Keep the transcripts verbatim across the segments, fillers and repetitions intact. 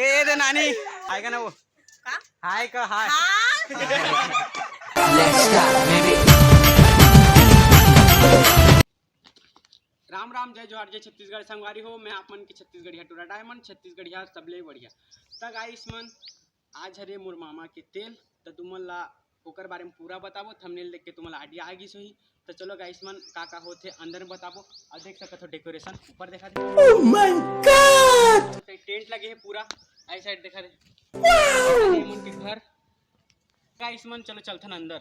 ए दे नानी, हाय का ना वो? का? हाय का हाय। राम राम, जय जोहार, जय छत्तीसगढ़। संगवारी हो, मैं आप मन के छत्तीसगढ़िया टूरा डायमंड, छत्तीसगढ़िया सबले बढ़िया। त गाइस मन, आज हरे मोर मामा के तेल, त तुमन ला ओकर बारे में पूरा बताबो। थंबनेल देख के तुमन ला आइडिया आ गिस होही। त चलो गाइस मन, का का होथे अंदर में बताबो। अउ देख सकत हो डेकोरेशन ऊपर देखा दे। Oh my God! टेंट लगे हे पूरा, आई साइड देखा दे। ये मन के घर। गाइस मन, चलो चलथन अंदर।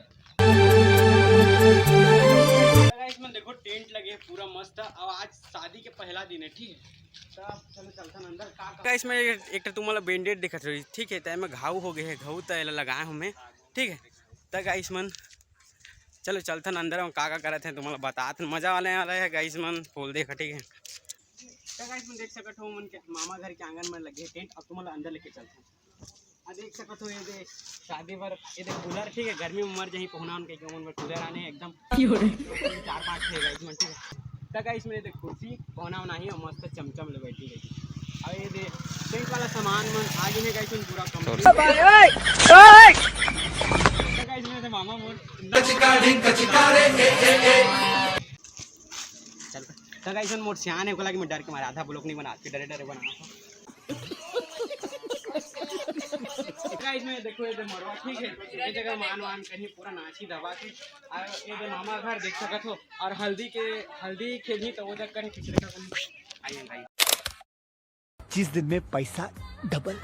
गाइस मन, देखो टेंट लगे हे पूरा मस्त। अब आज शादी के पहला दिन है, ठीक है? त चलो चलथन अंदर। का का गाइस मन, एक ठो तुमन ला बैंडेड दिखत रही, ठीक है? त एमे घाव हो गए है, घाव त एला लगाए हूँ मैं, ठीक है? त गाइस मन, चलो चलथन अंदर में, का का करत है तुमन ला बतात, मजा वाले वाला है गाइस मन। फूल देखा, ठीक है? त गाइस मन, देख सकत हो, मन के मामा घर के आंगन में लगे टेंट। अब तुमन ला अंदर लेके चलथन। आ देख सकत हो, ये दे शादी बर, ये दे कूलर, ठीक है, गर्मी में मर जाही पहुना उनके, क्यों मन बर कूलर आने एकदम। क्यों रे? चार पांच ठे गाइस मन, ठीक है। त गाइस मन, ये दे कुर्सी पहुना उना ही, और मस्त चमचम ले बैठी है। और ये दे टेंट वाला सामान मन आगे है गाइस मन, पूरा कंप्लीट। त गाइस मन, ये दे मामा मोर। चल, त गाइस मन, मोर सियान है, ओकला कि मैं डर के मारे आधा ब्लॉग नहीं बना, के डरे डरे बना। गाइस मन, देखो, ये दे मरवा, ठीक है, ये जगह मान वान कहीं पूरा नाची दबा के। और ये दे मामा घर देख सकत हो, और हल्दी के, हल्दी खेलनी तो वो जगह कहीं पिछले का कहीं। आइए भाई। जिस दिन में पैसा डबल।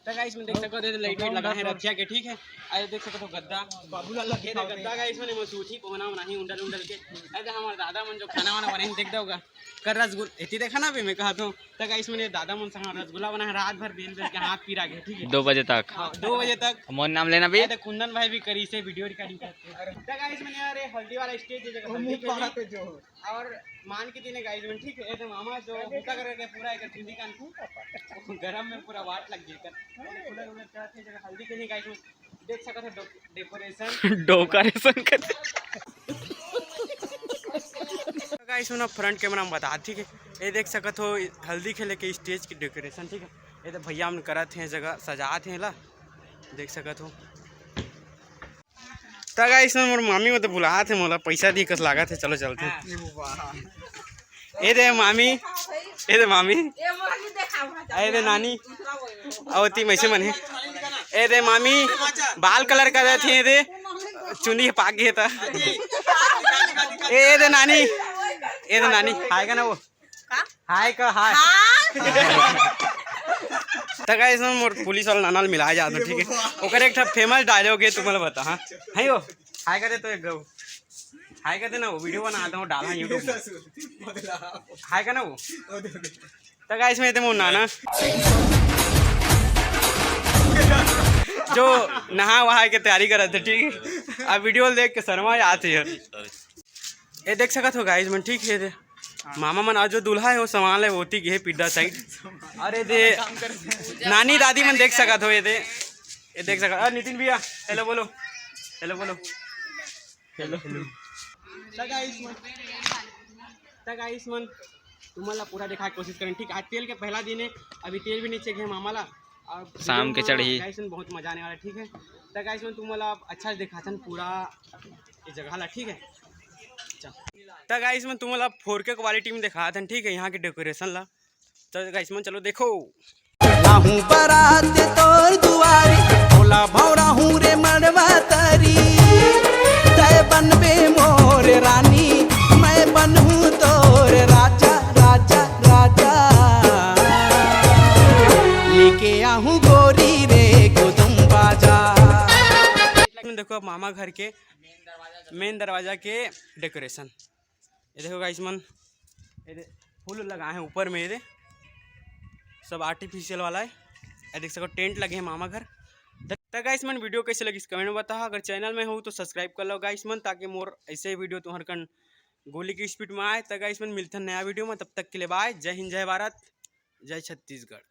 त गाइस मन, देख सकत हो, लाइट वाइट लगा है रथिया के, ठीक है। अरे देख सकत हो गद्दा, बाबूलाल लगे थे गद्दा गाइस मन, मसूठी पहुना उना ही उंडल उंडल के। अरे हमारे दादा मन जो खाना वाना बनाए देख दोगा। कर रसगुल-, एती देखा ना बे, मैं कहा तो। त गाइस मन, दादा मन से हाँ रसगुल्ला बना है, रात भर बेल बेल के हाथ पीरा गए, ठीक है। दो बजे तक। हाँ, दो बजे तक। मोर नाम लेना भी। अरे कुंदन भाई भी करी से वीडियो रिकॉर्डिंग करते हैं। त गाइस मन, यार, ये हल्दी वाला स्टेज, ये जगह हल्दी खेली। और मान के दिन गाइस मन, ठीक है, ये तो मामा जो बूता करके पूरा एक चुंदी कान को गरम में पूरा वाट लग गई कर। कूलर वूलर चढ़त है, जगह हल्दी खेली गाइस मन। देख सकत हो डो-, डेकोरेशन। डेकोरेशन कर। गाइस मन, फ्रंट कैमरा में बता, ठीक है, ये देख सकत हो हल्दी खेले के स्टेज की डेकोरेशन, ठीक है। ये तो भैया मन करत हैं, जगह सजात हैं ला, देख सकत हो। त गाइस मन, मोर मामी वो तो बुलात है मोला, पैसा दी कस लागत है, चलो चलते हैं। ए दे मामी, ए दे मामी, ए दे नानी, अउ ती मैसे मन है। ए दे मामी, बाल कलर कर देती है, ए दे चुंदी पाक गए था। ए, ए दे नानी, ए दे नानी, हाय का ना वो? का? हाय का हाय। हाँ। त गाइस मन, मोर पुलिस वाला नाना ल मिलाए जात हो, ठीक है। ओकर एक ठा फेमस डायलॉग है, तुमन बता, हाँ, है वो। हाय का दे तो एक गो। हाय का दे ना, वो वीडियो बना दो, डाला YouTube में। हाय का ना वो। त गाइस मन, ये दे मोर नाना जो नहा वहा के तैयारी करत है, ठीक है। अब वीडियो देख के शर्मा आते हैं। ये देख सकत हो गाइस मन, ठीक है, ये दे मामा मन आज जो दूल्हा है वो सामान है, वो ती गे पिड्डा साइड। अरे दे नानी दादी मन देख सकत हो, ये दे, ये देख सकत। अरे नितिन भैया, हेलो बोलो, हेलो बोलो, हेलो हेलो। त गाइस मन, त गाइस मन, तुमन ला पूरा दिखाए के कोशिश करें, ठीक। आज तेल के पहला दिन है, अभी तेल भी नीचे गए मामा ला। और शाम के चढ़ी। गाइस मन, बहुत मजा आने वाला है, ठीक है। त गाइस मन, तुमन ला अच्छा से दिखाथन पूरा ये जगह ला, ठीक है। अच्छा। त गाइस मन, तुमन ला फोर के क्वालिटी में दिखाथन, ठीक है, यहाँ के डेकोरेशन ला। त गाइस मन, चलो देखो। लाहूं बारात तोर दुआरी, भोला भौरा हूँ रे मड़वा तरी। तय बनबे मोर रानी, मैं बनहूँ तोर राजा, राजा, राजा। लेके आहूँ गोरी रे कुदुम बाजा। देखो, अब मामा घर के मेन दरवाजा के डेकोरेशन। ये देखो गाइस मन, ये दे फूल लगाए हैं ऊपर में, ये दे सब आर्टिफिशियल वाला है। ये देख सको, टेंट लगे हैं मामा घर। त गाइस मन, वीडियो कैसे लगिस कमेंट में बताओ। अगर चैनल में हो तो सब्सक्राइब कर लो गाइस मन, ताकि मोर ऐसे वीडियो तुम्हारे कन गोली की स्पीड में आए। त गाइस मन, मिलते हैं नया वीडियो में, तब तक के लिए बाय, जय हिंद, जय भारत, जय छत्तीसगढ़।